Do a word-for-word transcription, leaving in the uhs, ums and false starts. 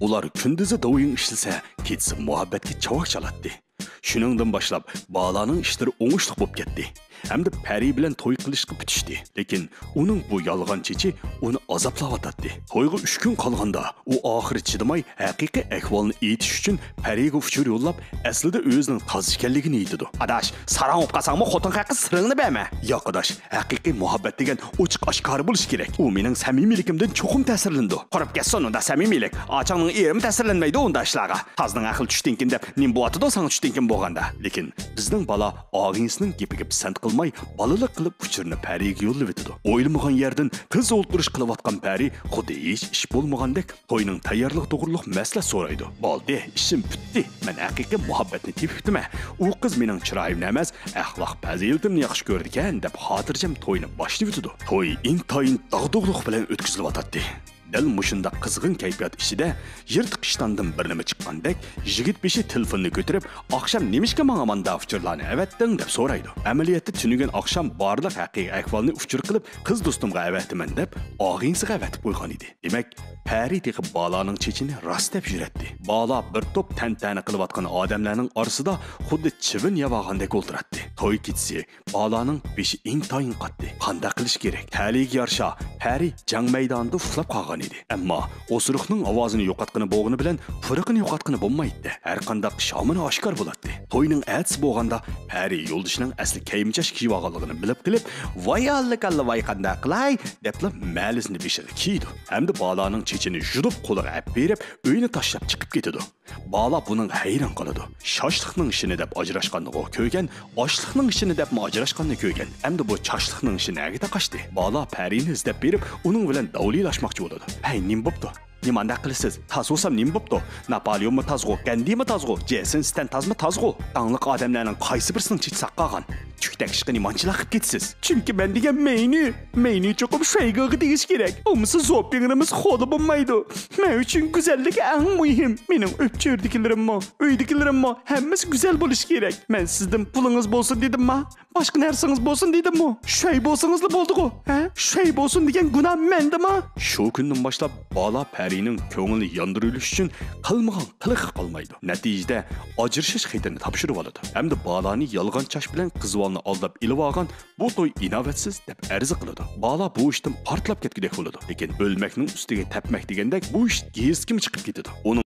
ئۇلار كۈندۈزى دوۋيىڭ ئىشلىسە، كېچىسى مۇھەببەتكە چاۋاك چالاتتى. شۇنىڭدىن باشلاپ بالانىڭ ئىشلىرى ئوڭۇشلۇق بولۇپ كەتتى. ھەمدە پەرى بىلەن توي قىلىشقا پۈتۈشتى. لېكىن ئۇنىڭ بۇ يالغان چېچى ئۇنى ئازابلاۋاتاتتى. تويغا ئۈچ كۈن قالغاندا ئۇ ئاخىرى چىدىماي ھەقىقىي ئەھۋالنى ئېيتىش ئۈچۈن پەرىگە ئۇچۇر يوللاپ، ئەسلىدە ئۆزىنىڭ تازا ئىكەنلىكىنى ئېيتىدۇ. ئاداش، ساراڭ بولۇپ قالساڭمۇ خوتۇن ھەققىدە سىرىڭنى بەرمە. ياق ئاداش، ھەقىقىي مۇھەببەت دېگەن ئوچۇق ئاشكارا بولۇشى كېرەك. ئۇ مېنىڭ سەمىمىيلىكىمدىن چوقۇم تەسىرلىنىدۇ. قۇرۇپ كەتسۇن ئۇنداق سەمىمىيلىك. ئاچاڭنىڭ ئېرىمۇ تەسىرلەنمەيدۇ ئۇنداق ئىشلارغا. تازىنىڭ ئەقلى چۈشتىنكىن دەپ نېمە بولۇۋاتىدۇ ساڭا چۈشتىنكىن بولغاندا؟ لېكىن بىزنىڭ بالا ئاغىنىسىنىڭ گېپىگە پىسەنت قىلماي، بالىلىق قىلىپ ئۇچۇرنى پەرىگە يوللىۋېتىدۇ. ئويلىمىغان يەردىن قىز ئولتۇرۇش قىلىۋاتقان پەرى خۇددى ھېچ ئىش بولمىغاندەك توينىڭ تەييارلىقى توغرۇلۇق مەسلىھەت سورايدۇ. بولدى، ئىشىم پۈتتى. مەن ھەقىقىي مۇھەببەتنى تېپىپتىمەن. ئۇ قىز مېنىڭ چىرايىمنى ئەمەس، ئەخلاق پەزىلىتىمنى ياخشى كۆرىدىكەن، دەپ خاتىرجەم توينى باشلىۋېتىدۇ. توي ئىنتايىن داغدۇغىلىق بىلەن ئۆتكۈزۈلۈۋاتاتتى. دەل مۇشۇنداق قىزغىن كەيپىيات ئىچىدە يىرتىق ئىشتاندىن بىر نېمە چىققاندەك، يىگىت بېشى تېلېفوننى كۆتۈرۈپ، «ئاخشام نېمىشقا ماڭا ماندا ئۇچۇرلارنى ئەۋەتتىڭ؟» دەپ سورايدۇ. ئەمەلىيەتتە تۈنۈگۈن ئاخشام بارلىق ھەقىقىي ئەھۋالنى ئۇچۇر قىلىپ، قىز دوستۇمغا ئەۋەتىمەن دەپ، ئاغىنىسىغا ئەۋەتىپ قويغان ئىدى. دېمەك، پەرى تېخى بالانىڭ چېچىنى راست دەپ يۈرەتتى. بالا بىر توپ تەنتەنە قىلىۋاتقان ئادەملەرنىڭ ئارىسىدا خۇددى چىۋىن يەۋالغاندەك ئولتۇراتتى. توي كېچىسى بالانىڭ بېشى ئىنتايىن قاتتى. قانداق قىلىش كېرەك؟ تەلىيىگە يارىشا، پەرى جەڭ مەيدانىدا ئۇخلاپ قالغان ئىدى. ئەمما ئوسۇرۇقنىڭ ئاۋازىنى يوقاتقىنى بولغىنى بىلەن پۇرىقىنى يوقاتقىنى بولمايتتى. ھەر قانداق ئىش ھامان ئاشكارا بولاتتى. توينىڭ ئەتىسى بولغاندا پەرى يولدىشىنىڭ ئەسلى كەيمىچاش كىيىۋالغانلىقىنى بىلىپ قېلىپ، «ۋاي ئاللا كاللا، ۋاي قانداق قىلاي» دەپلا مەلىسىنى بېشىغا كىيىدۇ. ھەمدە بالانىڭ چېچىنى يۇلۇپ قولىغا ئەپ بېرىپ، ئۆينى تاشلاپ چىقىپ كېتىدۇ. بالا بۇنىڭغا ھەيران قالىدۇ. شاشلىقنىڭ ئىشىنى دەپ ئاجراشقاننىغۇ كۆرگەن، ئاشلىقنىڭ ئىشىنى دەپمۇ ئاجراشقاننى كۆرگەن. ئەمدى بۇ چاشلىقنىڭ ئىشى نەگە تاقاشتى؟ بالا پەرىنى ئىزدەپ بېرىپ، ئۇنىڭ بىلەن داۋلىلاشماقچى بولىدۇ. «ھەي، نېمە بوپتۇ؟ نېمانداق قىلىسىز؟ تاز بولسام نېمە بوپتۇ؟ ناپالېئونمۇ تازغۇ، گاندىمۇ تازغۇ، جېسون ستەن تازمۇ تازغۇ؟ داڭلىق ئادەملەرنىڭ قايسى بىرسىنىڭ چېچى ساق قالغان؟ تۈكتەك ئىشقا نېمانچىلىق قىلىپ كېتىسىز؟» «چۈنكى مەن دېگەن مەينى، مەينى چوقۇم شۇيگېغا تېگىش كېرەك. بولمىسا زوپىڭرىمىز خالا بولمايدۇ. مەن ئۈچۈن گۈزەللىك ئەڭ مۇھىم. مېنىڭ ئۆپچۆرىدىكىلىرىممۇ، ئۆيدىكىلىرىممۇ ھەممىسى گۈزەل بولۇشى كېرەك. مەن سىزدىن پۇلىڭىز بولسۇن دېدىمما؟ باشقا نەرسىڭىز بولسۇن دېدىممۇ؟ شۇي بولسىڭىزلا بولدىغۇ، ھە؟ شۇي بولسۇن دېگەن گۇناھ مەندىما؟» شۇ كۈندىن باشلاپ بالا پەرىنىڭ كۆڭلىنى ياندۇرۇۋېلىش ئۈچۈن قىلمىغان قىلىقى قالمايدۇ. نەتىجىدە ئاجرىشىش خېتىنى تاپشۇرۇۋالىدۇ. ھەمدە بالانى يالغان چاچ بىلەن قىزىۋالنى ئالداپ ئېلىۋالغان بۇ توي ئىناۋەتسىز دەپ ئەرز قىلىدۇ. بالا بۇ ئىشتىن پارتلاپ كەتكۈدەك بولىدۇ. لېكىن ئۆلمەكنىڭ ئۈستىگە تەپمەك دېگەندەك بۇ ئىش گېزىتكىمۇ چىقىپ كېتىدۇ. ئۇنىڭ